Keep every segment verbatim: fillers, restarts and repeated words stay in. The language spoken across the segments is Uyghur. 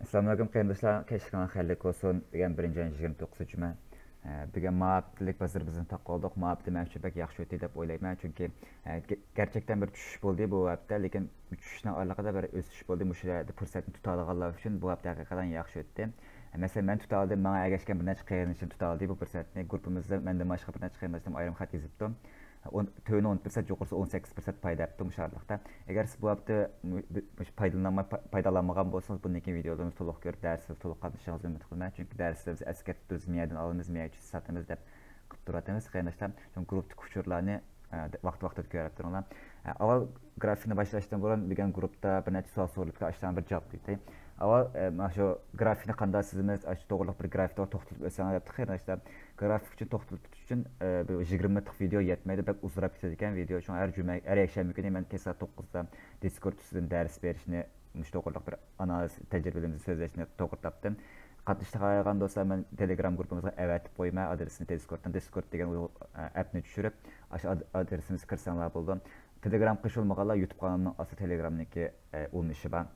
ئەسسالامۇئەلەيكۇم قېرىنداشلار، كەچلىكىڭلار خەيرلىك بولسۇن. بۈگۈن بىرىنچى ئاينىڭ يىگىرمە توققۇزىنچى جۈمە. ئە، بۈگۈن ما ھەپتىلىك بازىرىمىزنى تاقىۋالدۇق. ما ھەپتە مەن ئۈچۈن بەك ياخشى ئۆتتى دەپ ئويلايمەن، چۈنكى، ئە، گە-، گەرچەكتىن بىر چۈشۈش بولدى بۇ ھەپتە، لېكىن چۈشۈشنىڭ ئارىلىقىدا بىر ئۆسۈش بولدى. مۇشۇ يەردە پۇرسەتنى تۇتالىغانلار ئۈچۈن بۇ ھەپتە ھەقىقەتەن ياخشى ئۆتتى. ئە، مەسىلەن، مەن تۇتالىدىم، ماڭا ئەگەشكەن بىر نەچچە قېرىندىشىم تۇتالىدى بۇ پۇرسەتنى. گۇرۇپپىمىزدا مەندىن باشقا بىر نەچچە قېرىنداشلىرىم ئايرىم خەت يېزىپتۇ. ئون، تۆۋىنى ئون بىر پىرسەنت، يۇقىرىسى ئون سەككىز پىرسەنت پايدا ئەپتۇ مۇشۇ ئارىلىقتا. ئەگەر سىز بۇ ھەپتە مۇ-، بۇ-، مۇشۇ پايدىلانماي، پا-، پايدىلانمىغان بولسىڭىز، بۇندىن كېيىن ۋىدىيولىرىمىزنى تولۇق كۆرۈپ، دەرسلەرگە تولۇق قاتنىشىشىڭىزنى ئۈمىد قىلىمەن. چۈنكى دەرسلىرىمىزنى ئەسكەرتىپ تۇرىمىز، مەيەردىن ئالىمىز، مەيەر چۈشسە ساتىمىز دەپ قىلىپ تۇرۇۋاتىمىز، قېرىنداشلار. شۇڭا گۇرۇپپىدىكى ئۇچۇرلارنى، ئە، دە-، ۋاقتى ۋاقتىدا كۆرۈپ تۇرۇڭلار. ئە، ئاۋۋال گرافىكنى باشلاشتىن بۇرۇن، بۈگۈن گۇرۇپپىدا بىر نەچچە سوئال سورىلىپتىكەن، ئاشۇلارنى بىر جاۋاب بېرەي. ئاۋۋال، ئە، مانا شۇ گرافىكنى قانداق سىزىمىز، ئاشۇ توغرىلىق بىر گرافىكىغا توختىلىپ ئۆتسەڭلار دەپتۇ قېرىنداشلار. گرافىك ئۈچۈن توختىلىپ ئۆتۈش ئۈچۈن، ئە، بۇ يىگىرمە مىنۇتلۇق ۋىدېئو يەتمەيدۇ، بەك ئۇزىراپ كېتىدىكەن ۋىدېئو. شۇڭا ھەر جۈمە، ھەر يەكشەنبە كۈنى مەن كەچ سائەت توققۇزدا دىسكورد ئۈستىدىن دەرس بېرىشنى، مۇشۇ توغرىلىق بىر ئانالىز، تەجرىبىلىرىمىزنى سۆزلەشنى توغرا تاپتىم. قاتنىشىش خالايدىغان دوستلار، مەن تېلېگرام گۇرۇپپىمىزغا ئەۋەتىپ قويىمەن ئادرېسىنى، دىسكوردتىن. دىسكورد دېگەن ئۇ، ئە، ئەپنى چۈشۈرۈپ، ئاشۇ ئاد-، ئادرېسىمىزگە كىرسەڭلار بولىدۇ. تېلېگرام قوشۇلمىغانلار يۇتۇب قانىلىمنىڭ ئاستىدا تېلېگرامنىڭكى، ئە، ئۇلىنىشى بار.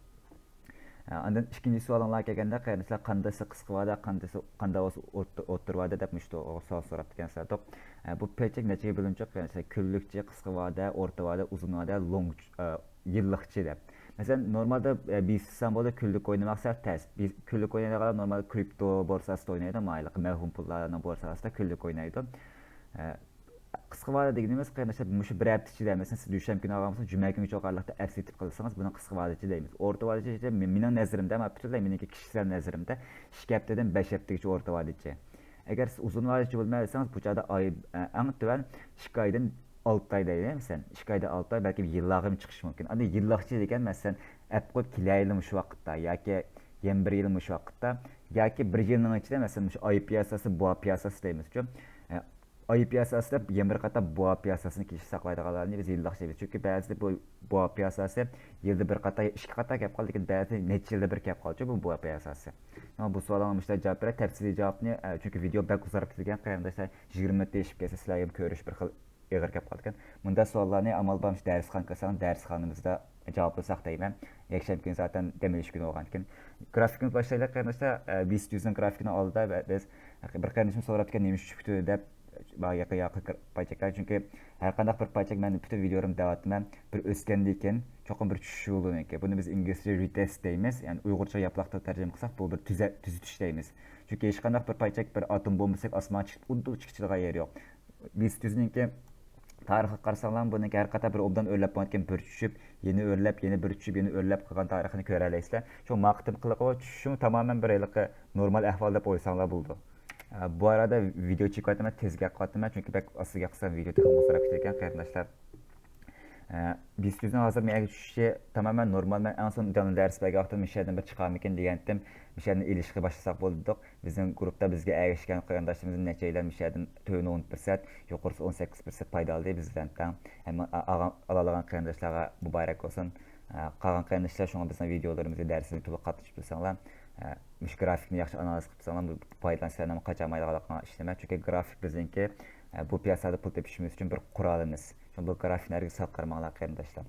ئە، ئاندىن ئىككىنچى سوئالىڭلارغا كەلگەندە، قېرىنداشلار، قانداق دېسە قىسقا ۋادە، قانداق دېسە، قانداق بولسا ئوتتۇ-، ئوتتۇرا ۋادە دەپ مۇشۇ توغرا سوئال سوراپتىكەنسىلەر. ئە، بۇ پەيچەك نەچچىگە بۆلۈنۈشى، قېرىنداشلار؟ كۈنلۈكچە، قىسقا ۋادە، ئورتا ۋادە، ئۇزۇن ۋادە، لوڭ، ئە، يىللىقچە دەپ. مەسىلەن، نورمالدا، ئە، بىسىسان بولدى، كۈنلۈك ئوينىماق سەل تەس. بىز، كۈنلۈك ئوينايدىغانلار نورمال كرىپتو بورساسىدا ئوينايدۇ، مايلىق مەۋھۇم پۇللارنىڭ بورساسىدا كۈنلۈك ئوينايدۇ. ئە، قىسقا ۋادە دېگىنىمىز، قېرىنداشلار، مۇشۇ بىر ھەپتە ئىچىدە، مەسىلەن، سىز دۈشەنبە كۈنى ئالغان بولسىڭىز، جۈمە كۈنگىچە ئارىلىقتا ئەپسىتىپ قىلسىڭىز، بۇنى قىسقا ۋادىچە دەيمىز. ئورتا ۋادىچە، مېنىڭ نەزىرىمدە، مانا، پۈتۈنلەي مېنىڭكى كىشىسەل نەزىرىمدە، ئىككى ھەپتىدىن بەش ھەپتىگىچە ئورتا ۋادىچە. ئەگەر سىز ئۇزۇن ۋادىچە بولىمەن دېسىڭىز، بۇ چاغدا ئاي، ئە، ئەڭ تۆۋەن ئىككى ئايدىن ئالتە ئاي دەيلى، مەسىلەن، ئىككى ئايدىن ئالتە ئاي، بەلكى يىللارغىمۇ چىقىشى مۇمكىن. ئەمدى يىللىقچە دېگەن، مەسىلەن، ئەپ قويۇپ كېلەيلى مۇشۇ ۋاقىتتا ياكى يەنە بىر يىل مۇشۇ ۋاقىتتا ياكى بىر يىلنىڭ ئىچىدە، مەسىلەن، مۇشۇ ئاي پىياساسى، بوئا پىياساسى دەيمىزچۇ. ئە، ئاي پىياساسى دەپ يەنە بىر قاتا بوئا پىياساسىنى كېلىشىپ ساقلايدىغانلارنى بىز يىللىقچە دەيمىز. چۈنكى بەزىدە بۇ بوئا پىياساسى يىلدا بىر قاتا، ئىككى قاتا كەپ قالىدۇ، لېكىن بەزىدە نەچچە يىلدا بىر كەپ قالىدۇ بۇ بوئا پىياساسى. مانا بۇ سوئالىڭلار مۇشۇنداق جاۋاب بېرەي. تەپسىلىي جاۋابنى، ئە، چۈنكى ۋىدېئو بەك ئۇزاراپ كېتىدىكەن، قېرىنداشلار، يىگىرمە مىنۇتتا ئېشىپ كەتسە، سىلەرگە كۆرۈش بىر خىل ئېغىر كەپ قالىدىكەن. مۇنداق سوئاللارنى ئامال بار مۇشۇ دەرسخانىغا كىرسەڭ، دەرسخانىمىزدا جاۋابلىساق دەيمەن. يەكشەنبە كۈنى زاتەن دەم ئېلىش كۈنى بولغاندىكىن. گرافىكىمىزنى باشلايلى، قېرىنداشلار. ئە، ۋىسىت يۈزنىڭ گرافىكىنى ئالدى ۋە بىز بىر قېرىندىشىم سوراپتىكەن، نېمە ئۈچۈن چۈشۈپتۇ دەپ، بايىقى ياقى پايچەكلەر. چۈنكى ھەر قانداق بىر پايچەك، مەن پۈتۈن ۋىدېولىرىمدا دەۋاتىمەن، بىر ئۆسكەندىن كېيىن چوقۇم بىر چۈشۈش بولىدۇ. بۇنى بىز ئىنگلىزچە رىتېست دەيمىز، يەنى ئۇيغۇرچە ياپىلاقتا تەرجىمە قىلساق، بۇ بىر تۈزە-، تۈزىتىش دەيمىز. چۈنكى ھېچقانداق بىر پايچەك بىر ئاتوم بومبىسىدەك ئاسمانغا چىقىپ ئۇدۇل چىقىپ كېتىدىغان يېرى يوق. ۋىسىت يۈزنىڭكى تارىخىغا قارىساڭلار، بۇنىڭكى ھەر قېتىم بىر ئوبدان ئۆرلەپ بولغاندىكىن، بىر چۈشۈپ، يەنە ئۆرلەپ، يەنە بىر چۈشۈپ، يەنە ئۆرلەپ قىلغان تارىخىنى كۆرەلەيسىلەر. شۇ ما قېتىم قىلغان چۈشۈشىمۇ تامامەن بىر ھېلىقى نورمال ئەھۋال دەپ ئويلىساڭلار بولىدۇ. ئە، بۇ ئارىدا ۋىدېو چېكىۋاتىمەن، تېز گەپ قىلىۋاتىمەن، چۈنكى بەك ئاستا گەپ قىلسام، ۋىدېو تېخىمۇ ئۇزاراپ كېتىدىكەن، قېرىنداشلار. ئە، ۋىسىت يۈزنىڭ ھازىر مېڭىگە چۈشۈشى تامامەن نورمال. مەن ئەڭ سون جانلى دەرس بەرگەن ۋاقتىدا مۇشۇ يەردىن بىر چىقارمىكىن دېگەنتىم، مۇشۇ يەردىن ئېلىشقا باشلىساق بولىدۇ. بىزنىڭ گۇرۇپپىدا بىزگە ئەگەشكەن قېرىنداشلىرىمىزدىن نەچچەيلەن مۇشۇ يەردىن تۆۋىنى ئون پىرسەنت، يۇقىرىسى ئون سەككىز پىرسەنت پايدا ئالدى بىز بىلەن تەڭ. ھەممە ئا-، ئالغان، ئالالىغان قېرىنداشلارغا مۇبارەك بولسۇن. ئە، قالغان قېرىنداشلار شۇڭا بىزنىڭ ۋىدېئولىرىمىزنى، دەرسىمىزگە تولۇق قاتنىشىپ تۇرساڭلار، ئە، مۇشۇ گرافىكنى ياخشى ئانالىز قىلىپ تۇرساڭلار، بۇ پايدىلانسا سىلەرنىڭ قاچالمايدىغانلىقىڭلار ئىشىنىمەن. چۈنكى گرافىك بىزنىڭكى، ئە، بۇ پىياسادا پۇل تېپىشىمىز ئۈچۈن بىر قورالىمىز. شۇڭا بۇ گرافىكنى ھەرگىز ساقلاپ قالماڭلار، قېرىنداشلار.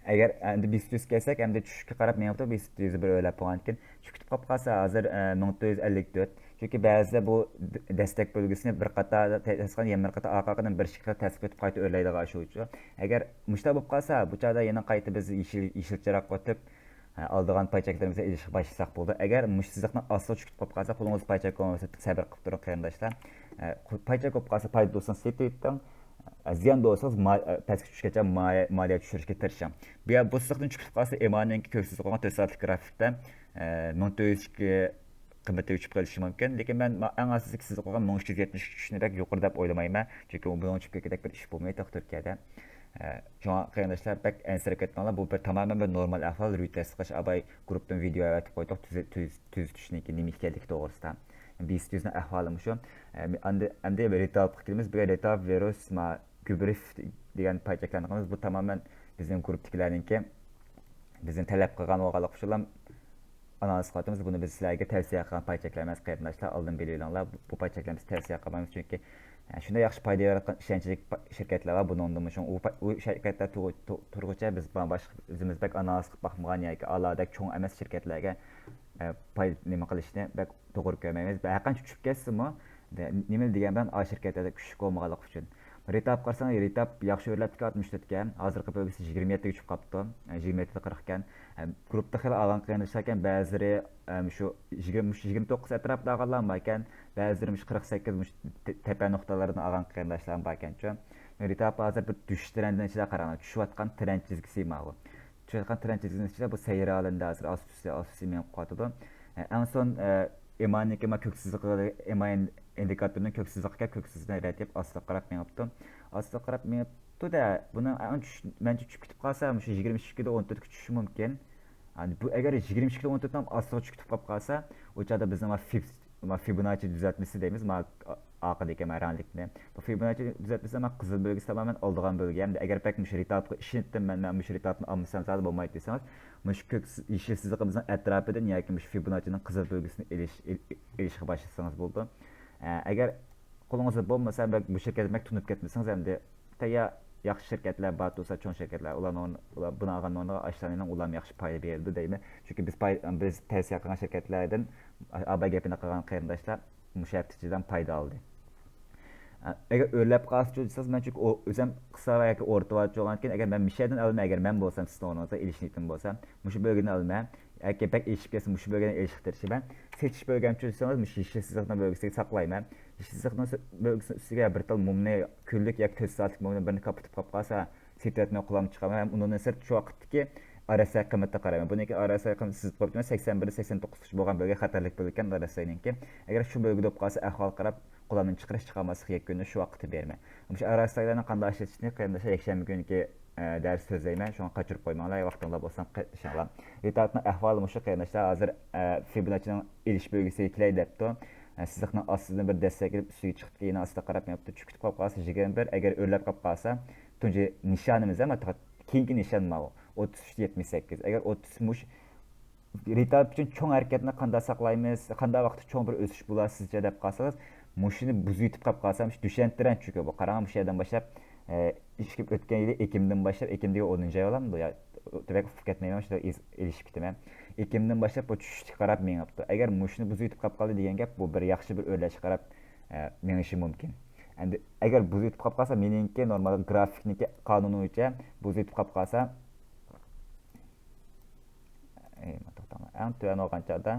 ئەگەر ئەمدى ۋىسىت يۈزگە كەلسەك، ئەمدى چۈشۈشكە قاراپ مېڭىپتۇ، ۋىسىت يۈز بىر ئۆرلەپ بولغاندىكىن، چۈشۈپ كېتىپ قاپقالسا، ھازىر، ئە، مىڭ تۆت يۈز ئەللىك تۆت. چۈنكى بەزىدە بۇ د-، دەستەك بۆلگۈسىنى بىر قاتا تەسقان، يەنە بىر قاتا ئارقا ئارقىدىن بىر ئىككى قېتىم تەسقىپ ئېتىپ قايتا ئۆرلەيدىغان ئىش ئۇچۇر. ئەگەر مۇشۇنداق بولۇپ قالسا، بۇ چاغدا يەنە قايتا بىز يېشىل، يېشىل چىراغ ئۆتۈپ، ئە، ئالىدىغان پايچەكلىرىمىزنى ئېلىشقا باشلىساق بولىدۇ. ئەگەر مۇشۇ سىزىقنىڭ ئاستىغا چۈشۈپ قېلىپ قالسا، قولىڭىزدا پايچەك بولمىسا، سەۋر قىلىپ تۇرۇڭ، قېرىنداشلار. ئە، پايچەك بولۇپ قالسا، پايدا بولسىڭىز سېتىۋېتىڭ. ئە، زىيان بولسىڭىز، ما-، ئە، پەسكە چۈشكەچە ما-، مالىيە چۈشۈرۈشكە تىرىشىڭ. بۇ يەر، بۇ سىزىقتىن چۈشۈپ قالسا، ئېمانىڭكى كۆرسىتىپ قويغان تۆت سائەتلىك گرافىكتا، ئە، مىڭ تۆت يۈز ئىككى قىممىتىگە چۈشۈپ قېلىشى مۇمكىن. لېكىن مەن ما-، ئەڭ ئاساسىي سىزىققا قويغان مىڭ ئۈچ يۈز يەتمىش ئىككى چۈشۈشنى بەك يۇقىرى دەپ ئويلىمايمەن. چۈنكى بۇنىڭ چۈشۈپ كەتكۈدەك بىر ئىش بولمايدۇ تۈركىيەدە. ئە، شۇڭا قېرىنداشلار، بەك ئەنسىرەپ كەتمەڭلار. بۇ بىر تامامەن بىر نورمال ئەھۋال. رويتېرسقا ئاباي گۇرۇپتىن ۋىدېئو ئەۋەتىپ قويدۇق، تۈزە-، تۈز-، تۈزىتىشنىڭكى نېمە ئىكەنلىكى توغرىسىدا. ۋىسىت يۈزنىڭ ئەھۋالىمۇ شۇ. ئە، ئەمدى، ئەمدى رېتاۋغا كېلىمىز. بۈگۈن رېتاۋ، ۋىرۇس، ما، گۈبرىف دېگەن پايچەكلەرنى قىلىمىز. بۇ تامامەن بىزنىڭ گۇرۇپتىكىلەرنىڭكى، بىزنى تەلەپ قىلغان بولغانلىقى ئۈچۈنلا ئانالىز قىلىۋاتىمىز. بۇنى بىز سىلەرگە تەۋسىيە قىلغان پايچەكلەر ئەمەس، قېرىنداشلار، ئالدىن بىلىۋېلىڭلار. بۇ، بۇ پايچەكلەرنى بىز تەۋسىيە قىلمايمىز، چۈنكى يەنى شۇنداق ياخشى پايدا بېرىۋاتقان ئىشەنچلىك شىركەتلەر بار، بۇنىڭدىمۇ شۇ، ئۇ شىركەتلەر تۇرغۇچە بىز باشقا ئۆزىمىز بەك ئانالىز قىلىپ باقمىغان ياكى ئالاھىدە چوڭ ئەمەس شىركەتلەرگە پاي نېمە قىلىشنى بەك توغرا كۆرمەيمىز. ھەرقانچە چۈشۈپ كەتسىمۇ، نېمە دېگەن بىلەن ئا شىركەتلەردە كۈچلۈك بولمىغانلىقى ئۈچۈن. رىتاپقا قارىساڭ، رىتاپ ياخشى ئۆرلەپتىكەن، ئاتمىش تۆتكە، ھازىرقى بۆلگىسى يىگىرمە يەتتىگە چۈشۈپ قاپتۇ. يىگىرمە يەتتىدە قىرىق ئىكەن. گۇرۇپتا خېلى ئالغان قېرىنداشلار ئىكەن، بەزىلىرى شۇ يىگىرمە، مۇشۇ يىگىرمە توققۇز ئەتراپىدا ئالغانلار بار ئىكەن، بەزىلىرى مۇشۇ قىرىق سەككىز، مۇشۇ تەپە نۇقتىلاردىن ئالغان قېرىنداشلار بار ئىكەنچۇ. رىتاپ ھازىر بىر چۈشۈش ترېندىنىڭ ئىچىدە، قاراڭلار، چۈشۈۋاتقان ترېند چىزگىسى ماۋۇ. چۈشۈۋاتقان ترېند چىزگىسىنىڭ ئىچىدە بۇ سەيرە ھالىتىدە ھازىر ئاستى ئۈستى، ئاستى ئۈستى مېڭىپ قاتىدۇ. ئەڭ سون ئېمانىڭكى ما كۆك سىزىقى، ئېما ئىندىكاتورنىڭ كۆك سىزىقىغا، كۆك سىزىقىنى رەت يەپ ئاستىغا قاراپ مېڭىپتۇ. ئاستىغا قاراپ مېڭىپتۇ-دە، بۇنىڭ ئەڭ چۈش-، مەنچە چۈشۈپ كېتىپ قالسا، مۇشۇ يىگىرمە ئىككىدە ئون تۆتكە چۈشۈشى مۇمكىن. بۇ ئەگەر يىگىرمە ئىككىدە ئون تۆتنىڭ ئاستىغا چۈشۈپ كېتىپ قالسا، ئۇ چاغدا بىزنىڭ ما فىب-، ما فىبوناچچى دۈزەتمىسى دەيمىز، ما ئارقىدىكى ما رەڭلىكنى. بۇ فىبوناچچى دۈزەتمىسى ما قىزىل بۆلگىسى تامامەن ئالىدىغان بۆلگە. ئەمدى ئەگەر بەك مۇشۇ رىتاپقا ئىشىنىپ، مەن، مەن مۇشۇ رىتاپنى ئالمىسام زادى بولمايدۇ دېسىڭىز، مۇشۇ كۆك س-، يېشىل سىزىقىمىزنىڭ ئەتراپىدىن ياكى مۇشۇ فىبوناچچىنىڭ قىزىل بۆلگىسىنى ئېلىش، ئېل-، ئېلىشقا باشلىسىڭىز بولىدۇ. ئە، ئەگەر قولىڭىزدا بولمىسا، بەك بۇ شىركەتنى بەك تونۇپ كەتمىسىڭىز، ئەمدى تەييار ياخشى شىركەتلەر بار تۇرسا، چوڭ شىركەتلەر، ئۇلارنىڭ، ئۇلار بۇنى ئالغاننىڭ ئاشلانىنىڭ ئۇلارمۇ ياخشى پايدا بېرىدۇ دەيمەن. چۈنكى بىز پاي-، بىز تەۋسىيە قىلغان شىركەتلەردىن ئابا گېپىنى قىلغان قېرىنداشلار مۇشۇ ھەپتە ئىچىدە پايدا ئالدى. ئەگەر ئۆرلەپ قالسىچۇ دېسىڭىز، مەن چۈنكى ئۆزۈم قىسا ياكى ئورتا ۋادا بولغاندىكىن، ئەگەر مەن مىشەدىن ئالىمەن، ئەگەر مەن بولسام سىزنىڭ ئورنىڭىزدا ئېلىش نىيىتىم بولسا، مۇشۇ بۆلگىنى ئالىمەن. ياكى بەك ئېشىپ كەتسە، مۇشۇ بۆلگىنى ئېلىشقا تىرىشىمەن. سېتىش بۆلگەمچۇ دېسىڭىز، مۇشۇ يېشىل سىزىقنىڭ بۆلگىسىگە ساقلايمەن. يېشىل سىزىقنىڭ بۆلگىسىنىڭ ئۈستىگە بىر تال مۇمنى، كۈنلۈك ياكى تۆت سائەتلىك مۇمنى بىرنى كاپىتىپ قاپ قالسا، سېتىۋەتمەي قولام چىقارمەن ھەم ئۇنىڭدىن سىرت شۇ ۋاقىتتىكى ئار ئېس ئاي قىممىتىگە قارايمەن. بۇنىڭكى ئار ئېس ئاي قىممىتى سىزىپ قويۇپتىمەن، سەكسەن بىر، سەكسەن توققۇزغىچە بولغان بۆلگە خەتەرلىك بۆلگە ئىكەن، ئار ئېس ئاينىڭكى. ئەگەر شۇ بۆلگىدە بولۇپ قالسا، ئەھۋالغا قاراپ قولامنى چىقىرىش چىقارماسلىق يەكۈنىنى شۇ ۋاقىتتا بېرىمەن. مۇشۇ ئار ئېس ئايلارنى قانداق ئىشلىتىشنى قېرىنداشلار يەكشەنبە كۈنىكى، ئە، دەرس سۆزلەيمەن، شۇڭا قاچۇرۇپ قويماڭلار، ۋاقتىڭلار بولسا قېتىشىڭلار. رىتاپنىڭ ئەھۋالى مۇشۇ قېرىنداشلار، ھازىر، ئە، فىبوناچچىنىڭ ئېلىش بۆلگىسىگە كېلەي دەپتۇ. ئە، سىزىقنىڭ ئاستىدىن بىر دەسسە كېلىپ ئۈستىگە چىقىپتۇ، يەنە ئاستىغا قاراپ مېڭىپتۇ، چۈشۈپ كېتىپ قالىپ قالسا يىگىرمە بىر، ئەگەر ئۆرلەپ قاپ قالسا، تۇنجى نىشانىمىز، ئەمما كېيىنكى نىشان ماۋۇ، ئوتتۇز ئۈچ يەتمىش سەككىز. ئەگەر ئوتتۇز، مۇش-، رىتاپ ئۈچۈن چوڭ ھەرىكەتنى قانداق ساقلايمىز، قانداق ۋاقىتتا چوڭ بىر ئۆسۈش بولار سىزچە دەپ قالسىڭىز، مۇشۇنى بۇزۇۋېتىپ قاپ قالسا، مۇشۇ دۈشەن ترېند چۈشۈكى بۇ. قاراڭ، مۇشۇ يەردىن باشلاپ، ئە، ئىشقىپ ئۆتكەن يىلى ئېكىمدىن باشلاپ، ئېكىم دېگەن ئونىنچى ئاي بولامدۇ؟ يا، تۆۋەن ئۇقۇپ كەتمەيمەن، شۇنداق ئېلىشىپ كېتىمەن. ئېكىمدىن باشلاپ بۇ چۈشۈشكە قاراپ مېڭىپتۇ. ئەگەر مۇشۇنى بۇزۇۋېتىپ قاپ قالدى دېگەن گەپ، بۇ بىر ياخشى بىر ئۆرلەشكە قاراپ، ئە، مېڭىشى مۇمكىن. ئەمدى ئەگەر بۇزۇۋېتىپ قاپ قالسا، مېنىڭكى نورمال گرافىكنىڭكى قانۇنى بويىچە بۇزۇۋېتىپ قاپ قالسا، ئەي، توختاڭلار. ئەڭ تۆۋەن بولغان چاغدا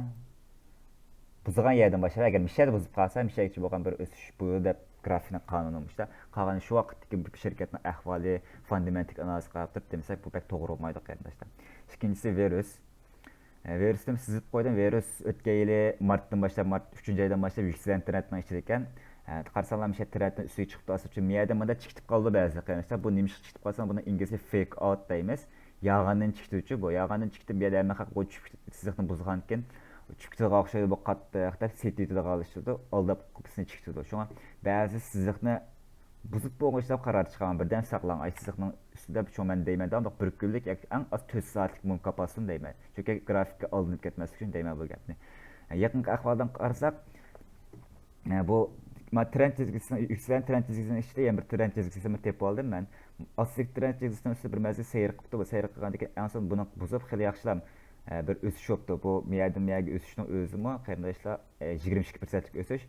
بۇزغان يەردىن باشلاپ، ئەگەر مىشەدە بۇزۇپ قالسا، مىشەگىچە بولغان بىر ئۆسۈش بۇ دەپ گرافىكنىڭ قانۇنى مۇشۇنداق. قالغىنى شۇ ۋاقىتتىكى بىر شىركەتنىڭ ئەھۋالى، فۇندامېنتىك ئانالىز قاراپ تۇرۇپ دېمىسەك، بۇ بەك توغرا بولمايدۇ، قېرىنداشلار. ئىككىنچىسى ۋىرۇس. ئە، ۋىرۇسنى سىزىپ قويدۇم. ۋىرۇس ئۆتكەن يىلى مارتتىن باشلاپ، مارت ئۈچىنچى ئايدىن باشلاپ يۈكسىلەن ترېندنىڭ ئىچىدە ئىكەن. ئە، قارىساڭلار، مۇشۇ ترېندنىڭ ئۈستىگە چىقىپتۇ، ئاساسەن، مۇ يەردە مۇنداق چىكىتىپ قالىدۇ بەزىدە، قېرىنداشلار. بۇ نېمىشقا چىكىتىپ قالسا، بۇنى ئىنگلىزچە فېيك ئاۋت دەيمىز. يالغاندىن چىكىتىۋېتىۋېتىدۇ. بۇ يالغاندىن چىكىتىپ، بۇ يەردە ھەممە خەق بۇ چۈشۈپ، سىزىقنى بۇزغانكىن، چۈشۈپ كېتىدىغان ئوخشايدۇ، بۇ قاتتىق دەپ سېتىۋېتىدىغانلىشىدۇ، ئالداپ قوپىسىنى چىكىتىدۇ. شۇڭا بەزى سىزىقنى بۇزۇپ بولغۇچە دەپ قارار چىقارمەن، بىردەم ساقلاڭ، ئاي، سىزىقنىڭ ئۈستىدە، شۇڭا مەن دەيمەن، داۋاملىق بىر كۈنلۈك ياكى ئەڭ ئاز تۆت سائەتلىك مۇم كاپالسۇن دەيمەن. چۈنكى گرافىككا ئالدىنىپ كەتمەسلىك ئۈچۈن دەيمەن بۇ گەپنى. يېقىنقى ئەھۋالدىن قارىساق، ئە، بۇ، ما، ترېند تىزگىسىنىڭ، يۈكسىلەن ترېند تىزگىسىنىڭ ئىچىدە يەنە بىر ترېند تىزگىسىنى تېپىپ ئالدىم مەن. ئاستىدىكى ترېند تىزگىسىنىڭ ئۈستىدە بىر مەزگىل سەير قىپتۇ. بۇ سەير قىلغاندىن كېيىن ئەڭ سون بۇنىڭ بۇزۇپ خېلى ياخشىلام، ئە، بىر ئۆسۈش بوپتۇ. بۇ مۇ يەردىن مۇ يەرگە ئۆسۈشنىڭ ئۆزىمۇ، قېرىنداشلار، ئە، يىگىرمە ئىككى پىرسەنتلىك ئۆسۈش.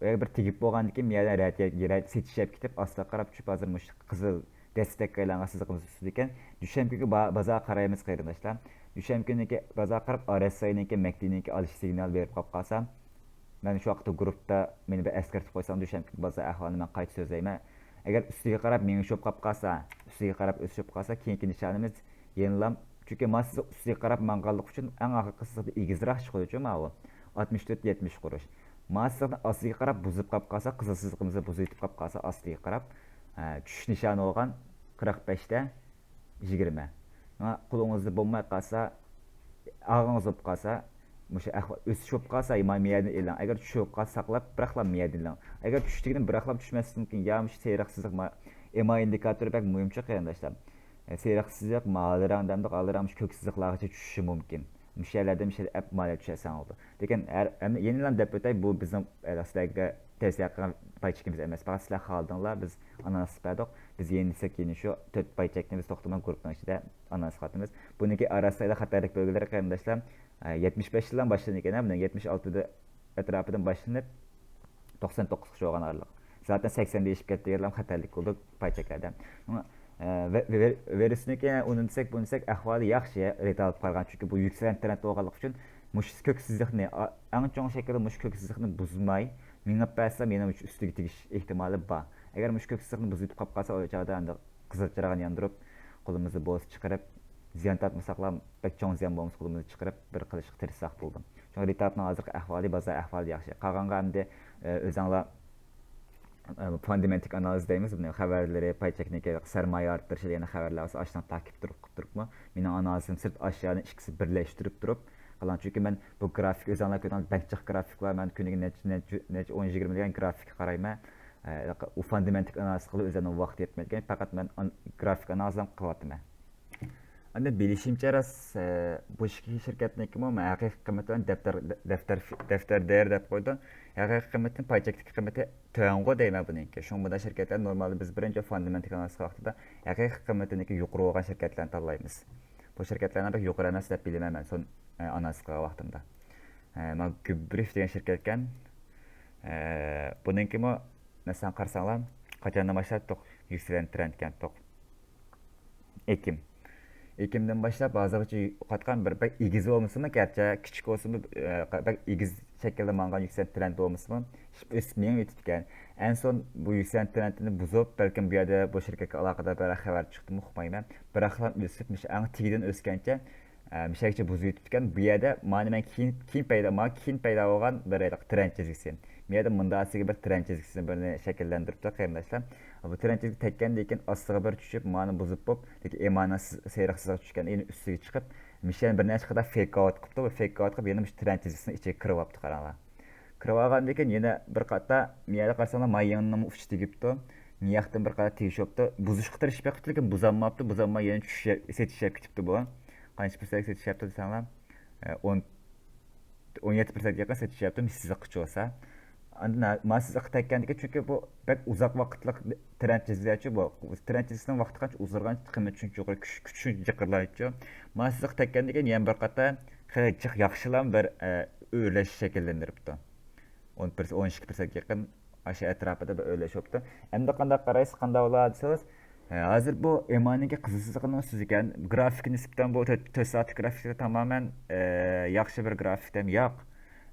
ئەگەر بىر تېگىپ بولغاندىن كېيىن مۇ يەردىن رەت، رەت سېتىش يەپ كېتىپ، ئاستىغا قاراپ چۈشۈپ، ھازىر مۇشۇ قىزىل دەستەككە ئايلانغان سىزىقىمىز ئۈستىدىكەن. دۈشەنبە كۈنكى با-، بازارغا قارايمىز، قېرىنداشلار. دۈشەنبە كۈنىكى بازارغا قاراپ، ئار ئېس ئاينىڭكى، مەكدىنىڭكى ئالىش سىگنالى بېرىپ قاپ قالسا، مەن شۇ ۋاقىتتا گۇرۇپتا مېنى بىر ئەسكەرتىپ قويساڭ، دۈشەنبە كۈنى بازار ئەھۋالىنى مەن قايتا سۆزلەيمەن. ئەگەر ئۈستىگە قاراپ مېڭىش بولۇپ قاپ قالسا، ئۈستىگە قاراپ ئۆسۈش بولۇپ قالسا، كېيىنكى نىشانىمىز يەنىلا، چۈنكى مانا سىزىق ئۈستىگە قاراپ مانغانلىقى ئۈچۈن ئەڭ ئاخىرقى سىزىقتا ئېگىزراق چىقىدۇچۇ ماۋۇ. ئاتمىش تۆت يەتمىش قۇرۇش. مانا سىزىقنىڭ ئاستىگە قاراپ بۇزۇپ قاپ قالسا، قىزىل سىزىقىمىزنى بۇزۇۋېتىپ قاپ قالسا، ئاستىگە قاراپ، ئە، چۈشۈش نىشانى بولغان قىرىق بەشتە يىگىرمە. مانا قولىڭىزدا بولماي قالسا، ئاغىڭىز بولۇپ قالسا، مۇشۇ ئەھۋال ئۆسۈش بولۇپ قالسا، مانا مۇ يەردىن ئېلىڭ. ئەگەر چۈشۈش بولۇپ قالسا، ساقلاپ، بىراقلا مۇ يەردىن ئېلىڭ. ئەگەر چۈشتىكىنى بىراقلا چۈشمەسلىكى مۇمكىن. يا مۇشۇ سېرىق سىزىق، ما-، ئېما ئىندىكاتورى بەك مۇھىمچۇ، قېرىنداشلار. ئە، سېرىق سىزىق، ما-، ھالىراڭ دەمدۇق، ھالىراڭ مۇشۇ كۆك سىزىقلارغىچە چۈشۈشى مۇمكىن. مۇشۇ يەرلەردىن مۇشۇ يەردە ئەپ مالىيە چۈشەسەڭ بولىدۇ. لېكىن ھەر، ھەم-، يەنىلا دەپ ئۆتەي، بۇ بىزنىڭ، ئە، سىلەرگە تەۋسىيە قىلغان پاي چېكىمىز ئەمەس، پەقەت سىلەر خالىدىڭلار، بىز ئانالىز قىلىپ بەردۇق. بىز يەنە دېسەك، يەنە شۇ تۆت پاي چەكنى بىز توختىماي گۇرۇپپىنىڭ ئىچىدە ئانالىز قىلىۋاتىمىز. بۇنىڭكى ئاراسىدا خەتەرلىك بەلگىلىرى، قېرىنداشلار، ئە، يەتمىش بەش يىلدىن باشلىنىدىكەن، بۇنىڭ يەتمىش ئالتىدە ئەتراپىدىن باشلىنىپ، توقسان توققۇزغىچە بولغان ئارىلىق. زاتەن سەكسەندە ئېشىپ كەتتى دېگەنلەرمۇ خەتەرلىك بولىدۇ پاي چەكلەردە. ئە، ۋە-، ۋە-، ۋىرۇسنىڭكى ئۇنى دېسەك، بۇنى دېسەك، ئەھۋالى ياخشى رېتال قارىغان، چۈنكى بۇ يۈكسىلەن ترېند بولغانلىقى ئۈچۈن مۇشۇ كۆك سىزىقنى، ئا-، ئەڭ چوڭ شەكىلدە مۇشۇ كۆك سىزىقنى بۇزماي مېڭىپ بەرسەم، يەنە مۇشۇ ئۈستىگە تېگىش ئېھتىمالى بار. ئەگەر مۇشۇ كۆك سىزىقنى بۇزۇۋېتىپ قاپ قالسا، ئۇ چاغدا ئەمدى قىزىل چىراغنى ياندۇرۇپ، قولىمىزدا بولسا چىقىرىپ، زىيان تارتمىساقلا، بەك چوڭ زىيان بولمىسا، قولىمىزدا چىقىرىپ بىر قىلىشقا تىرىشساق بولدى. چۈنكى رېتالنىڭ ھازىرقى ئەھۋالى، بازار ئەھۋالى ياخشى. قالغانغا ئەمدى، ئە، ئۆزۈڭلار، ئە، فاندامېنتال ئانالىز دەيمىز بۇنى، خەۋەرلىرى، پاي چەكنىڭكى سەرمايە ئارتتۇرۇشى دېگەن خەۋەرلەر بولسا ئاشۇنداق تاكىپ تۇرۇپ قىلىپ تۇرۇپمۇ. مېنىڭ ئانالىزىم سىرت ئاشۇلارنى ئىككىسى بىرلەشتۈرۈپ تۇرۇپ قىلغان. چۈنكى مەن بۇ گرافىك، ئۆزۈڭلار كۆرىدىغان بەك جىق گرافىكلار، مەن كۈنىگە نەچچە، نەچچە، نەچچە ئون يىگىرمە دېگەن گرافىكقا قارايمەن. ئە، ئۇ فاندامېنتال ئانالىز قىلىپ ئۆزۈمنىڭ ۋاقتى يەتمەيدىكەن، پەقەت مەن ئان-، گرافىك ئانالىزلا قىلىۋاتىمەن. ئەمدى بىلىشىمچە راست، ئە، بۇ ئىككى شىركەتنىڭكىمۇ ھەقىقىي قىممىتى بىلەن دەپتەر، دەپتەر، دەپتەر دېيىرى دەپ قويىدۇ. ھەقىقىي قىممىتىنى، پاي چەكتىكى قىممىتى تۆۋەنغۇ دەيمەن بۇنىڭكى. شۇڭا بۇنداق شىركەتلەر نورمالدا بىز بىرىنچى فاندامېنتال ئانالىز قىلغان ۋاقتىدا ھەقىقىي قىممىتىنىڭكى يۇقىرى بولغان شىركەتلەرنى تاللايمىز. بۇ شىركەتلەرنى بەك يۇقىرى ئەمەس دەپ بىلىمەن مەن سون، ئە، ئانالىز قىلغان ۋاقتىمدا. ئە، مانا گۈبرىف دېگەن شىركەتكەن. ئە، بۇنىڭكىمۇ مەسىلەن قارىساڭلار، قاچاندىن باشلاپتۇق، يۈكسىلەن ترېندكەنتۇق. ئېكىم. ئېكىمدىن باشلاپ ھازىرغىچە يوقاتقان بىر بەك ئېگىز بولمىسىمۇ، گەرچە كىچىك بولسىمۇ، ئە، بەك ئېگىز شەكىلدە ماڭغان يۈكسەلەن ترېند بولمىسىمۇ، ئۆسۈپ مېڭىۋېتىپتىكەن. ئەنسون بۇ يۈكسەلەن ترېندنى بۇزۇپ، بەلكىم بۇ يەردە بۇ شىركەتكە ئالاقىدار بىرەر خەۋەر چىقتىمۇ ئۇقمايمەن. بىراقلا ئۆسۈپ، مۇشۇ ئەڭ تېگىدىن ئۆسكەنچە، ئە، مۇشۇ يەرگىچە بۇزۇۋېتىپتىكەن. بۇ يەردە مانا مەن كېيىن، كېيىن پەيدا، مانا كېيىن پەيدا بولغان بىر ھېلىقى ترېند چىزگىسى. بۇ يەردە مۇنداقسىگە بىر ترېند چىزگىسىنى بىرنى شەكىللەندۈرۈپتۇ قېرىنداشلار. بۇ ترېند چىزگى تەگكەندىن كېيىن ئاستىغا بىر چۈشۈپ، مانا بۇزۇپ بولۇپ، لېكىن ئېمانىڭ سېرىق سىزىق چۈشكەن، يەنە ئۈستىگە چىقىپ، مۇشۇ يەنە بىر نەچچە قېتىم فېيك ئاۋت قىپتۇ. بۇ فېيك ئاۋت قىلىپ، يەنە مۇشۇ ترېند چىزگىسىنىڭ ئىچىگە كىرىۋاپتۇ، قاراڭلار. كىرىۋالغاندىن كېيىن يەنە بىر قاتا، مۇ يەردە قارىساڭلار، مايىڭنىڭ ئۇچى تېگىپتۇ. مۇ ياقتىن بىر قاتا تېگىشىۋاپتۇ. بۇزۇشقا تىرىشىپ بېقىپتۇ، لېكىن بۇزالماپتۇ. بۇزالماي يەنە چۈشۈش، سېتىش يەپ كېتىپتۇ بۇ. قانچە پىرسەنت سېتىش يەپتۇ دېسەڭلار، ئە، ئون، ئون يەتتە پىرسەنتكە يېقىن سېتىش يەپتۇ، مۇشۇ سىزىققىچە بولسا. ئاندىن ھە، مانا سىزىققا تەگكەندىكىن، چۈنكى بۇ بەك ئۇزاق ۋاقىتلىق ترېند چىزگىلەرچۇ بۇ. ترېند چىزگىسىنىڭ ۋاقتى قانچە ئۇزارغانچە قىممىتى شۇنچە يۇقىرى، كۈچ، كۈچى شۇنچە جىقىرلايدۇچۇ. مانا سىزىققا تەگكەندىكىن يەنە بىر قاتا خېلى جىق ياخشىلام بىر، ئە، ئۆرلەش شەكىللەندۈرۈپتۇ. ئون پىرسەنت، ئون ئىككى پىرسەنتكە يېقىن ئاشۇ ئەتراپىدا بىر ئۆرلەش بوپتۇ. ئەمدى قانداق قارايسىز، قانداق بولار دېسىڭىز، ھە، ھازىر بۇ ئېمانىڭكى قىزىل سىزىقىنىڭ ئۈستىدىكەن، گرافىكى نىسبەتەن بۇ تۆت، تۆت سائەتلىك گرافىكى تامامەن، ئە، ياخشى بىر گرافىك دەم ياق.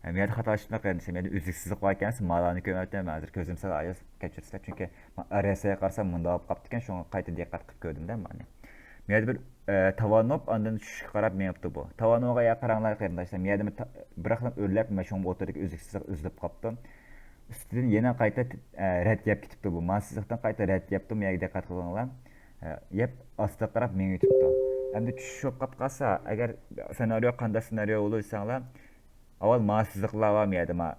ھە، مەيەردە خاتالىشىپ قېرىندىشىم، مەيەردە ئۈزۈك سىزىق بار ئىكەن، مالارنى كۆرمەپتىمەن ھازىر، كۆزۈم سەل ئاياس، كەچۈرسىلەر، چۈنكى ئارىسىغا قارىسام مۇنداق بولۇپ قاپتىكەن، شۇڭا قايتا دىققەت قىلىپ كۆردۈم دە مانا. مەيەردە بىر، ئە، تاۋان بولۇپ، ئاندىن چۈشۈشكە قاراپ مېڭىپتۇ بۇ. تاۋان بولغان يەرگە قاراڭلار قېرىنداشلار، مەيەردە بىر تا-، بىراقلا ئۆرلەپ، مانا شۇڭا ئوتتۇرىدىكى ئۈزۈك سىزىق ئۈزۈلۈپ قاپتۇ. ئۈستىدىن يەنە قايتا، ئە، رەت يەپ كېتىپتۇ بۇ. مانا سىزىقتىن قايتا رەت يەپتۇ، مۇ يەرگە دىققەت قىلىڭلار. ئە، يەپ ئاستىغا قاراپ مېڭىۋېتىپتۇ. ئەمدى چۈشۈش بولۇپ قاپ قالسا، ئەگەر سېنارىيو قانداق سېنارىيو بولىدۇ دېسەڭلار، ئاۋۋال مانا سىزىقلار بار مۇ يەردە، مانا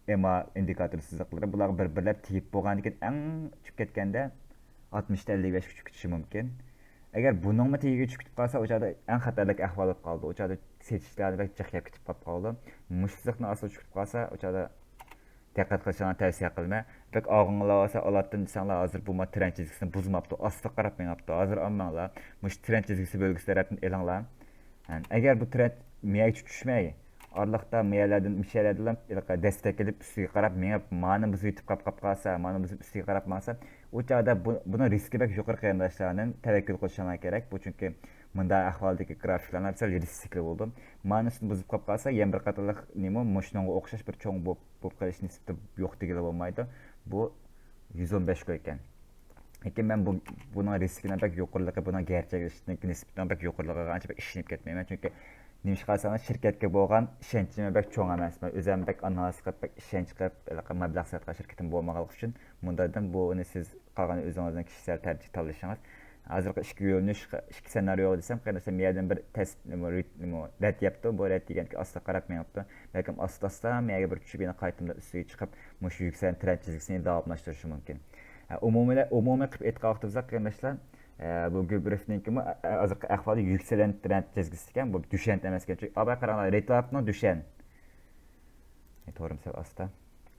ئېما ئىندىكاتور سىزىقلىرى، بۇلارغا بىر بىرلەپ تېگىپ بولغاندىن كېيىن ئەڭ چۈشۈپ كەتكەندە ئاتمىشتىن ئەللىك بەشكە چۈشۈپ كېتىشى مۇمكىن. ئەگەر بۇنىڭمۇ تېگىگە چۈشۈپ كېتىپ قالسا، ئۇ چاغدا ئەڭ خەتەرلىك ئەھۋال بولۇپ قالىدۇ. ئۇ چاغدا سېتىشلارنى بەك جىق يەپ كېتىپ قاپ قالىدۇ. مۇشۇ سىزىقنىڭ ئاستىغا چۈشۈپ قالسا، ئۇ چاغدا دىققەت قىلىشىڭلارنى تەۋسىيە قىلىمەن. بەك ئاغرىنغانلار بولسا، ئالاتتىن دېسەڭلار، ھازىر بۇ ما ترېند چىزگىسىنى بۇزماپتۇ، ئاستىغا قاراپ مېڭىپتۇ. ھازىر ئالماڭلار، مۇشۇ ترېند چىزگىسى بۆلگۈسى تەرەپتىن ئېلىڭلار. ھەم، ئەگەر بۇ ترېند مېڭىگە چۈشمەي، ئارىلىقتا مۇ يەرلەردىن، مۇشۇ يەرلەردىنلا دەستەك ئېلىپ، ئۈستىگە قاراپ مېڭىپ، مانا بۇزۇۋېتىپ قاپ، قاپ قالسا، مانا بۇزۇپ ئۈستىگە قاراپ ماڭسا، ئۇ چاغدا بۇ، بۇنىڭ رىسكى بەك يۇقىرى قېرىنداشلار، تەۋەككۈل قىلىشىڭلار كېرەك. بۇ چۈنكى مۇنداق ئەھۋالدىكى گرافىكلارنىڭ سەل رىسكلىك بولىدۇ. مانىسىنى بۇزۇپ قاپ قالسا، يەنە بىر قاتارلىق نېمە، مۇشۇنىڭغا ئوخشاش بىر چوڭ بولۇپ، بولۇپ قېلىش نىسبىتى يوق دېگىلى بولمايدۇ. بۇ يۈز ئون بەش كوي ئىكەن. لېكىن مەن بۇ، بۇنىڭ رىسكىنىڭ بەك يۇقىرىلىقى، بۇنىڭ گەرچەكلىشىشنىڭ نىسبىتىنىڭ بەك يۇقىرىلىقىغا ئانچە بەك ئىشىنىپ كەتمەيمەن. چۈنكى نېمىشقا دېسەڭلار، شىركەتكە بولغان ئىشەنچىم بەك چوڭ ئەمەس. مەن ئۆزۈم بەك ئانالىز قىلىپ، بەك ئىشەنچ قىلىپ، ھېلىقى مەبلەغ سېلىۋاتقان شىركىتىم بولمىغانلىقى ئۈچۈن مۇنداق دېدىم. بۇنى سىز قالغان ئۆزىڭىزنىڭ كىشىسىلەر تەرجىھ تاللىشىڭىز. ھازىرقى ئىككى يۆنىلىش، ئىككى سېنارىيو دېسەم، قېرىنداشلار، مۇ يەردىن بىر تەس-، نېمە، رېت-، نېمە، رەت يەپتۇ. بۇ رەت دېگەنكى ئاستىغا قاراپ مېڭىپتۇ. بەلكىم ئاستا-ئاستا مۇ يەرگە بىر چۈشۈپ، يەنە قايتىدىن ئۈستىگە چىقىپ، مۇشۇ يۈكسەلگەن ترېند چىزگىسىنى داۋاملاشتۇرۇشى مۇمكىن. ھە، ئومۇمىي، ئومۇمىي قىلىپ ئېيتقان ۋاقتىمىزدا، قېرىنداشلار، ئە، بۇ گۈبرىفنىڭكىمۇ، ئە، ھازىرقى ئەھۋالى يۈكسەلگەن ترېند چىزگىسى ئىكەن. بۇ دۈشەنت ئەمەسكەن. چۈنكى، ئاۋۇ قاراڭلار، رېتاپنىڭ دۈشەن. ئە، تورۇم سەل ئاستا.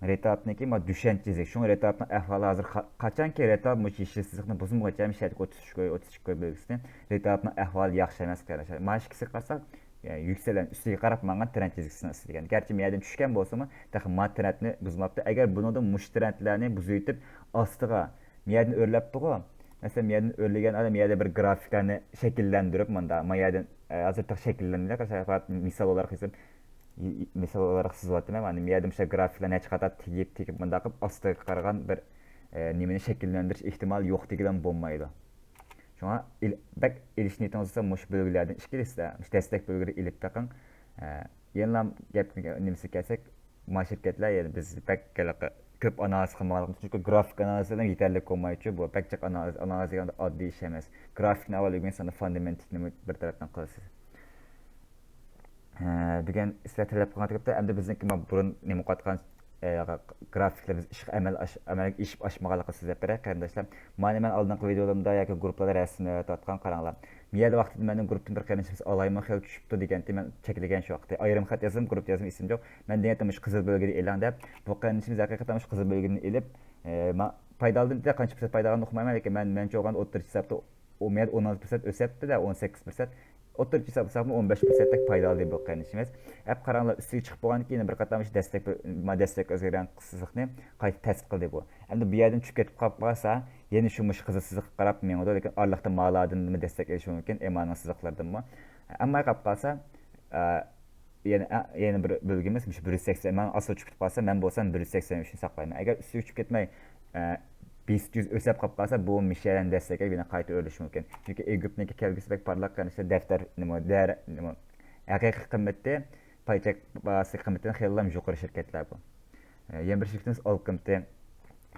رېتاپنىڭكى ما دۈشەن چىزىك. شۇڭا رېتاپنىڭ ئەھۋالى ھازىر قا-، قاچانكى رېتاپ مۇشۇ يېشىل سىزىقنى بۇزمىغۇچە ھەم شەرتكە ئوتتۇز ئۈچ كوي، ئوتتۇز ئۈچ كوي بۆلگۈسىنى، رېتاپنىڭ ئەھۋالى ياخشى ئەمەس، قېرىنداشلار. مانا ئىككىسىگە قارىساق، يا، يۈكسەلگەن، ئۈستىگە قاراپ ماڭغان ترېند چىزگىسىنى ئىستىگەن. گەرچە مەيەدىن چۈشكەن بولسىمۇ، تېخى ما ترېندنى بۇزماپتۇ. ئەگەر بۇنىڭدا مۇشۇ ترېندلەرنى بۇزۇۋېتىپ، ئاستىغا مەيەدىن ئۆرلەپتىغۇ. مەسىلەن، مەيەدىن ئۆرلىگەن ئادەم مەيەدە بىر گرافىكلارنى شەكىللەندۈرۈپ، مۇندا مەيەدىن، ئە، ھازىر تېخى شەكىللەندۈرۈپ، مىسال ئولاراق يېزىپ، مىسال ئولاراق سىزىۋاتىمەن. مانا مەيەدە مۇشۇ گرافىكلارنى نەچچە قات تېگىپ، تېگىپ، مۇنداق قىلىپ ئاستىغا قارىغان بىر، ئە، نېمىنى شەكىللەندۈرۈش ئېھتىمالى يوق دېگىلىمۇ بولمايدۇ. شۇڭا ئىل-، بەك ئېلىش نىيىتىڭىز بولسا، مۇشۇ بۆلگۈلەردىن ئىككىلىسىدە، مۇشۇ دەسلەپ بۆلگىلىرى ئېلىپ بېقىڭ. ئە، يەنىلا گەپ نېمىسىگە كەلسەك، ما شىركەتلەر يەنە بىز بەك ھېلىقى كۆپ ئانالىز قىلمىغانلىقىمىز، چۈنكى گرافىك ئانالىز بىلەن يېتەرلىك بولمايدۇ. بۇ بەك جىق ئانالىز، ئانالىز دېگەندە ئاددىي ئىش ئەمەس. گرافىكنى ئاۋۋال ئۆگەنسەڭ، ئاندىن فۇندامېنتنى بىر تەرەپتىن قىلىسىز. ھە، بۈگۈن سىلەر تەلەپ قىلغان تەرىپتە، ئەمدى بىزنىڭكى ما بۇرۇن نېمە قىلىۋاتقان، ئە، گرافىكلىرىمىز ئىشقا ئەمەل ئاش-، ئەمەلگە ئېشىپ ئاشمىغانلىقىنى سۆزلەپ بېرەي، قېرىنداشلار. مانا مەن ئالدىنقى ۋىدېولىرىمدا ياكى گۇرۇپپىلاردا رەسىملەۋاتقان، قاراڭلار. مىيەدە ۋاقتىدا مەندىن گۇرۇپپىدىن بىر قېرىندىشىمىز ئالايمۇ خېلى چۈشۈپتۇ دېگەنتى، مەن چەكلىگەن شۇ ۋاقىتتا. ئايرىم خەت يازدىم، گۇرۇپپا يازدىم، ئېسىمدە يوق. مەن دېگەنتى مۇشۇ قىزىل بۆلگىنى ئېلىڭ دەپ، بۇ قېرىندىشىمىز ھەقىقەتەن مۇشۇ قىزىل بۆلگىنى ئېلىپ، ئە، ما-، پايدا ئالدىم دېدى، قانچە پىرسەنت پايدا ئالغاننى ئۇقمايمەن، لېكىن مەن، مەنچە ئويلىغاندا ئوتتۇرىچە ھېسابتا ئون، ئون ئالتە پىرسەنت ئۆسەپتىدە، ئون سەككىز پىرسەنت. ئوتتۇرىچە ھېسابلىساقمۇ ئون بەش پىرسەنتتەك پايدا ئالدى بۇ قېرىندىشىمىز. ئەپ قاراڭلار، ئۈستىگە چىقىپ بولغاندىن كېيىن بىر قاتار مۇشۇ دەسلەپ، ما-، دەسلەپ ئۆزگەرگەن سىزىقنى قايتا تەست قىلدى بۇ. ئەمدى بۇ يەردىن چۈشۈپ كېتىپ قاپ قالسا، يەنە شۇ مۇشۇ قىزىل سىزىققا قاراپ مېڭىدۇ، لېكىن ئارىلىقتا مالاردىنمۇ دەسلەپ ئېلىشى مۇمكىن، ئېمانىڭ سىزىقلىرىدىنمۇ. ئەمما قاپ قالسا، ئە، يەنە، ئە، يەنە بىر بۆلگىمىز مۇشۇ بىر يۈز سەكسەن، مەن ئاستىغا چۈشۈپ كېتىپ قالسا، مەن بولسام بىر يۈز سەكسەن ئۈچنى ساقلايمەن. ئەگەر ئۈستىگە چۈشۈپ كەتمەي، ئە، بەش يۈز ئۆسەپ قاپ قالسا، بۇ مىشەدىن دەسلەپ يەنە قايتا ئۆرلىشى مۇمكىن. چۈنكى ئېگىپنىڭكى كەلگۈسى بەك پارلاق، قېرىنداشلار، دەپتەر، نېمە، دەر-، نېمە، ھەقىقىي قىممىتى، پاي چەك باھاسى قىممىتىدىن خېلىلا يۇقىرى شىركەتلەر بۇ. ئە، يەنە بىر شىركىتىمىز ئالكىمتى.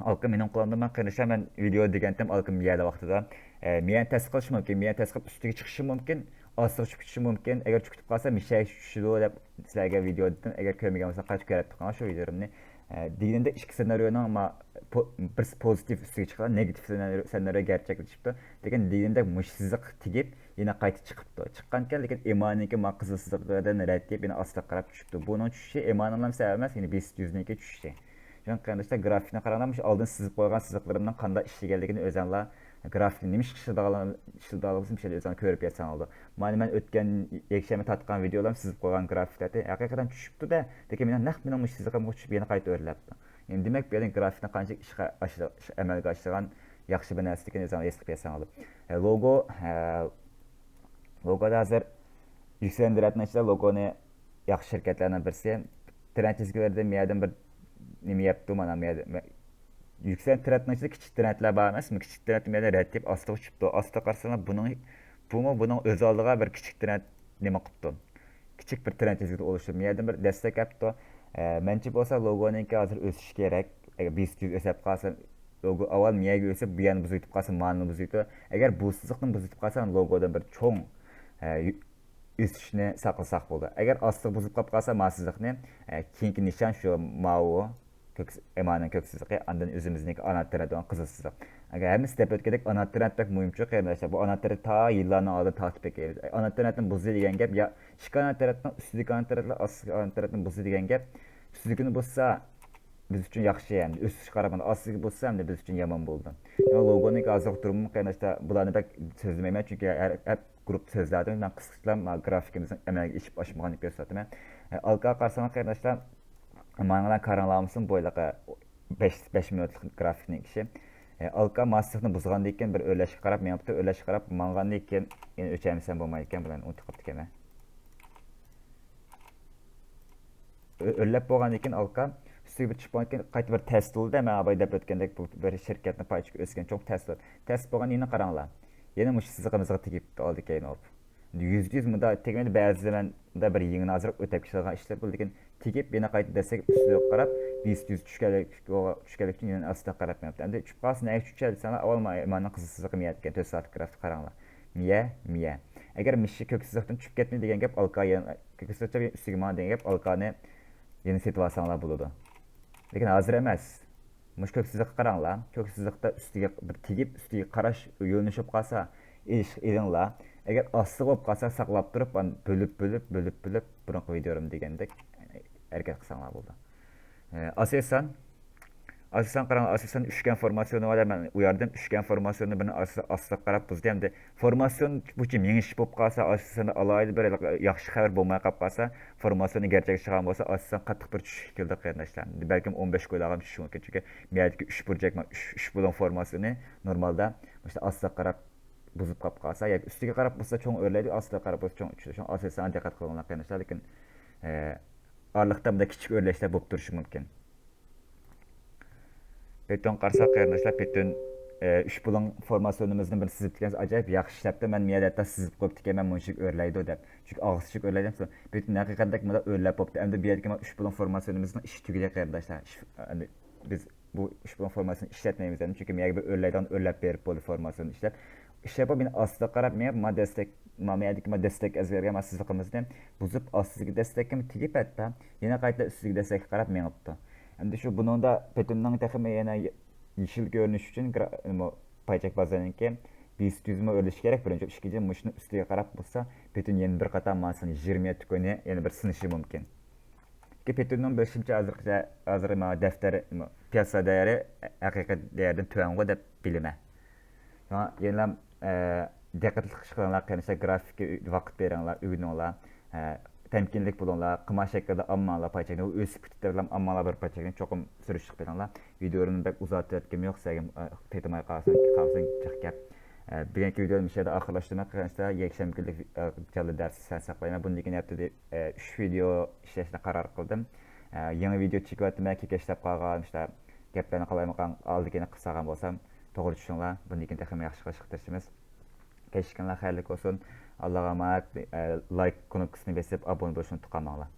ئالكىم مېنىڭ قولۇمدا، مەن قېرىنداشلار، مەن ۋىدېو دېگەنتىم ئالكىم مىيەدە ۋاقتىدا. ئە، مىيەنى تەست قىلىشى مۇمكىن، مىيەنى تەست قىلىپ ئۈستىگە چىقىشى مۇمكىن، ئاستىغا چۈشۈپ كېتىشى مۇمكىن. ئەگەر چۈشۈپ كېتىپ قالسا، مىشەگە چۈشىدۇ دەپ سىلەرگە ۋىدېو دېدىم. ئەگەر كۆرمىگەن بولساڭ، قايتا كۆرۈپ بېقىڭلار شۇ ۋىدېولىرىمنى. ئە، دېگىنىمدەك ئىككى سېنارىيونىڭ ما-، پو-، بىرسى پوزىتىپ ئۈستىگە چىقىدۇ، نېگاتىپ سېنارىيو، سېنارىيو گەرچەكلىشىپتۇ. لېكىن دېگىنىمدەك مۇشۇ سىزىق تېگىپ، يەنە قايتا چىقىپتۇ. چىققانكەن، لېكىن ئېمانىڭكى ما قىزىل سىزىقىدىن رەت يەپ، يەنە ئاستىغا قاراپ چۈشۈپتۇ. بۇنىڭ چۈشۈشى ئېمانىڭلام سەۋەب ئەمەس، يەنە بەش يۈزنىڭكى چۈشۈشى. شۇڭا قېرىنداشلار، گرافىكنى قاراڭلار، مۇشۇ ئالدىن سىزىپ قويغان سىزىقلىرىمنىڭ قانداق ئىشلىگەنلىكىنى ئۆزۈڭلار، گرافىكنى نېمە ئىشقا ئىشلىتىدىغانلىقىنى، ئىشلىتىدىغانلىقىنى مۇشۇ يەردە ئۆزۈڭلار كۆرۈپ يەتسەڭ بولىدۇ. مانا مەن ئۆتكەن يەكشەنبە تارتقان ۋىدېئولارنى سىزىپ قويغان گرافىكلار ئەتە ھەقىقەتەن چۈشۈپتۇ-دە، لېكىن مېنىڭ نەق مېنىڭ مۇشۇ سىزىقىمغا چۈشۈپ يەنە قايتا ئۆرلەپتۇ. يەنى دېمەك، بۇ يەردىن گرافىكنى قانچە ئىشقا ئاشىدۇ-، ئىش-، ئەمەلگە ئاشىدىغان ياخشى بىر نەرسە ئىكەنلىكىنى ئۆزۈڭلار ھېس قىلىپ يەتسەڭ بولىدۇ. ئە، لوگو، ئە، لوگودا ھازىر يۈكسەلگەن ترېندنىڭ ئىچىدە لوگونى ياخشى شىركەتلەرنىڭ بىرسى. ترېند تىزگىنلىرىدىن بۇ يەردىن بىر نېمە يەپتۇ، مانا بۇ يەردە. يۈكسەلگەن ترېندنىڭ ئىچىدە كىچىك ترېندلار بار ئەمەسمۇ؟ كىچىك ترېند بۇ يەردە رەت يەپ ئاستىغا چۈشۈپتۇ. ئاستىغا قارىساڭلار، بۇنىڭ، بۇمۇ بۇنىڭ ئۆز ئالدىغا بىر كىچىك ترېند نېمە قىپتۇ. كىچىك بىر ترېند تىزگىنى ئولۇشتۇرۇپ، بۇ يەردىن بىر دەسلەپ كەپتۇ. ئە، مەنچە بولسا لوگونىڭكى ھازىر ئۆسۈشى كېرەك. ئەگەر بەش يۈز ئۆسەپ قالسا، لوگو ئاۋۋال مىيەگە ئۆسۈپ، بۇ يەرنى بۇزۇۋېتىپ قالسا، مانىنى بۇزۇۋېتىدۇ. ئەگەر بۇ سىزىقنى بۇزۇۋېتىپ قالسا، لوگودىن بىر چوڭ، ئە، يۈ-، ئۆسۈشنى ساقلىساق بولىدۇ. ئەگەر ئاستىغا بۇزۇلۇپ قاپ قالسا، ما سىزىقنى، ئە، كېيىنكى نىشان شۇ ماۋۇ كۆك، ئېمانىڭ كۆك سىزىقى، ئاندىن ئۆزىمىزنىڭكى ئانا ترېند بولغان قىزىل سىزىق. ئەگەر ھەممىسى دەپ ئۆتكەندەك، ئانا ترېند بەك مۇھىمچۇ، قېرىنداشلار. بۇ ئانا ترېند تا يىللارنىڭ ئالدىدا تارتىپ كەلگەن. ئانا ترېندنى بۇزدى دېگەن گەپ، يا ئىككى ئانا ترېندنىڭ ئۈستىدىكى ئانا ترېندلەر ئاستىدىكى ئانا ترېندنى بۇزدى دېگەن گەپ. ئۈستىدىكىنى بۇزسا، بىز ئۈچۈن ياخشى، ئەمدى ئۆسۈشكە قارىمايدۇ. ئاستىدىكى بۇزسا، ئەمدى بىز ئۈچۈن يامان بولىدۇ. شۇڭا لوگونىڭكى ھازىرقى دۇرۇمىمۇ، قېرىنداشلار، بۇلارنى بەك سۆزلىمەيمەن، چۈنكى ھەر، ھەر گۇرۇپپا سۆزلەردىن مەن قىسقىچىلاپ، ما، گرافىكىمىزنىڭ ئەمەلگە ئېشىپ ئاشمىغانلىقىنى كۆرسىتىۋاتىمەن. ئە، ئالكا قارىساڭلار، قېرىنداشلار، ماڭىلا كارىڭلار بولسۇن، بۇ ھېلىقى بەش، بەش مىنۇتلۇق گرافىكنىڭ ئىشى. ئە، ئالكا ما سىزىقنى بۇزغاندىن كېيىن بىر ئۆرلەشكە قاراپ مېڭىپتۇ، ئۆرلەشكە قاراپ ماڭغاندىن كېيىن يەنە ئۆچەلمىسەم بولمايدىكەن، بۇلارنى ئۇنتۇپ قاپتىكەنمەن. ئۆ-، ئۆرلەپ بولغاندىن كېيىن ئالكا ئۈستىگە بىر چۈشۈپ بولغاندىن كېيىن قايتا بىر تەستە بولدى. مەن ئاۋاي دەپ ئۆتكەندەك، بۇ بىر شىركەتنىڭ پاي چېكى ئۆسكەن چوڭ تەستە بولدى. تەستە بولغان يەنە قاراڭلار. يەنە مۇشۇ سىزىقىمىزغا تېگىپ ئالدى كەينى ئوپ. يۈزدە يۈز مۇنداق تېگىمىدى، بەزىدە مەن مۇنداق بىر يېڭىنى ئازراق ئۆتەپ كېتىدىغان ئىشلار بولىدۇ، لېكىن تېگىپ يەنە قايتا دەسلەپ ئۈستىگە قاراپ، بىز يۈز چۈشكەنلىك، چۈشكەنلىكتىن يەنە ئاستىغا قاراپ مېڭىپتۇ. ئەمدى چۈشۈپ قالسا نەگە چۈشۈپ دېسەڭلار، ئاۋۋال ما-، مانا قىزىل سىزىقى مىيەدىكەن، تۆت سائەتلىك گرافىكنى قاراڭلار. مىيە، مىيە. ئەگەر مىشى كۆك سىزىقتىن چۈشۈپ كەتمىدى دېگەن گەپ، ئالكا يەنە، كۆك سىزىق چۈشۈپ ئۈستىگە ماڭ دېگەن گەپ، ئالكانى يەنە سېتىۋالساڭلار بولىدۇ. لېكىن ھازىر ئەمەس. مۇشۇ كۆك سىزىققا قاراڭلار. كۆك سىزىقتا ئۈستىگە بىر تېگىپ، ئۈستىگە قاراش يۆنىلىشى بولۇپ قالسا، ئېلىش، ئېلىڭلار. ئەگەر ئاستىغا بولۇپ قالسا، ساقلاپ تۇرۇپ، ئاندىن بۆلۈپ، بۆلۈپ، بۆلۈپ، بۆلۈپ، بۇرۇنقى ۋىدېولىرىم دېگەندەك ھەرىكەت قىلساڭلار بولىدۇ. ئاساسەن، ئاساسەن قاراڭ، ئاساسەن ئۈچكەن فورماتسىيونى بار، مەن ئۇياردىم. ئۈچكەن فورماتسىيونى بىرنى ئاساسەن ئاستىغا قاراپ بۇزدى ھەمدە فورماتسىيون بويىچە مېڭىش بولۇپ قالسا، ئاساسەن ئالاھىدە بىر ياخشى خەۋەر بولماي قاپ قالسا، فورماتسىيونى گەرچەككە چىقارغان بولسا، ئاساسەن قاتتىق بىر چۈشۈشكە كېلىدۇ قېرىنداشلار. بەلكىم ئون بەش كويلارغا چۈشۈشى مۇمكىن، چۈنكى مەيەردىكى ئۈچ بۇرجەك، ئۈچ، ئۈچ بۇلۇڭ فورماتسىيونى نورمالدا مۇشۇ ئاستىغا قاراپ بۇزۇپ قاپ قالسا ياكى ئۈستىگە قاراپ بولسا چوڭ ئۆرلەيدۇ، ئاستىغا قاراپ بولسا چوڭ ئۇچىدۇ. شۇڭا ئاساسەن دىققەت قىلىڭلار قېرىنداشلار. لېكىن ئارىلىقتا بۇنداق كىچىك ئۆرلەشلەر بولۇپ تۇرۇشى مۇمكىن. پېتون قارىساق قېرىنداشلار، پېتون ئۈچ بۇلۇڭ فورماتسىيونىمىزنى بىر سىزىپ كەلسە ئاجايىپ ياخشى ئىشلەپتۇ. مەن مۇ يەردە ھەتتا سىزىپ قويۇپتىكەنمەن، مۇنچىلىك ئۆرلەيدۇ دەپ. چۈنكى ئاغزىچىلىك ئۆرلەيدۇ. پېتون ھەقىقەتەن مۇنداق ئۆرلەپ بوپتۇ. ئەمدى بۇ يەردىكى مانا ئۈچ بۇلۇڭ فورماتسىيونىمىزنىڭ ئىشى تۈگىدى قېرىنداشلار. ئىش-، ئەمدى بىز بۇ ئۈچ بۇلۇڭ فورماتسىيونى ئىشلەتمەيمىز. ئەمدى چۈنكى مۇ يەرگە بىر ئۆرلەيدىغان ئۆرلەپ بېرىپ بولدى فورماتسىيونى ئىشلەپ. ئىشلەپ بولۇپ يەنە ئاستىغا قاراپ مېڭىپ، ما دەستەك، ما مۇ يەردىكى ما دەستەك ئەزبەرگە ما سىزىقىمىزنى بۇزۇپ، ئاستىدىكى دەستەككىمۇ تېگىپ ھەتتا يەنە قايتا ئۈستىدىكى دەستەككە قاراپ مېڭىپتۇ. ئەمدى شۇ بۇنىڭدا پېتوننىڭ تېخىمۇ يەنە يېشىل كۆرۈنۈش ئۈچۈن گرا-، نېمە، پاي چەك بازىرىنىڭكى بىيىس يۈز مو ئۆرلىشى كېرەك بىرىنچى. ئىككىنچى، مۇشۇنىڭ ئۈستىگە قاراپ بولسا پېتون يەنە بىر قاتار مانا يىگىرمە يەتتە كوينى يەنە بىر سىنىشى مۇمكىن. چۈنكى پېتوننىڭ بۆلۈشىمچە ھازىرغىچە، ھازىر مانا دەپتەر، پىياسا دەيەرى ھەقىقىي دەيەردىن تۆۋەنغۇ دەپ بىلىمەن. شۇڭا يەنىلا دىققەتلىك ئىش قىلىڭلار قېرىنداشلار، گرافىككە ۋاقىت بېرىڭلار، ئۆگىنىڭلار، تەمكىنلىك بولۇڭلار، قىمار شەكلىدە ئالماڭلار پاي چەكنى، ۋېلىسىپىتتە بىلەن ئالماڭلار بىر پاي چەكنى، چوقۇم سۈرۈشتۈرۈپ بېرىڭلار. ۋىدېئونى بەك ئۇزارتىۋەتكۈم يوق سىلەرگە، تېتىماي قالسا، قالسا جىق گەپ. بۈگۈنكى ۋىدېونى مۇشۇ يەردە ئاخىرلاشتۇرىمەن قېرىنداشلار. يەكشەنبە كۈنلۈك جانلى دەرسنى سەن ساقلايمەن. بۇندىن كېيىن ھەپتىدە ئۈچ ۋىدېئو ئىشلەشنى قارار قىلدىم. يېڭى ۋىدېئو چېكىۋاتىمەن، كېكەچلەپ قالغان مۇشۇنداق گەپلەرنى قالايمىقان ئالدى كەينى قىلساغان بولسام، توغرا چۈشىنىڭلار. بۇندىن كېيىن تېخىمۇ ياخشى قىلىشقا تىرىشىمىز. كەچلىكىڭلار خەيرلىك بولسۇن. ئاللاغا ئامانەت. لايك كۇنۇپكىسىنى بېسىپ ئابۇنە بولۇشنى ئۇنتۇپ قالماڭلار.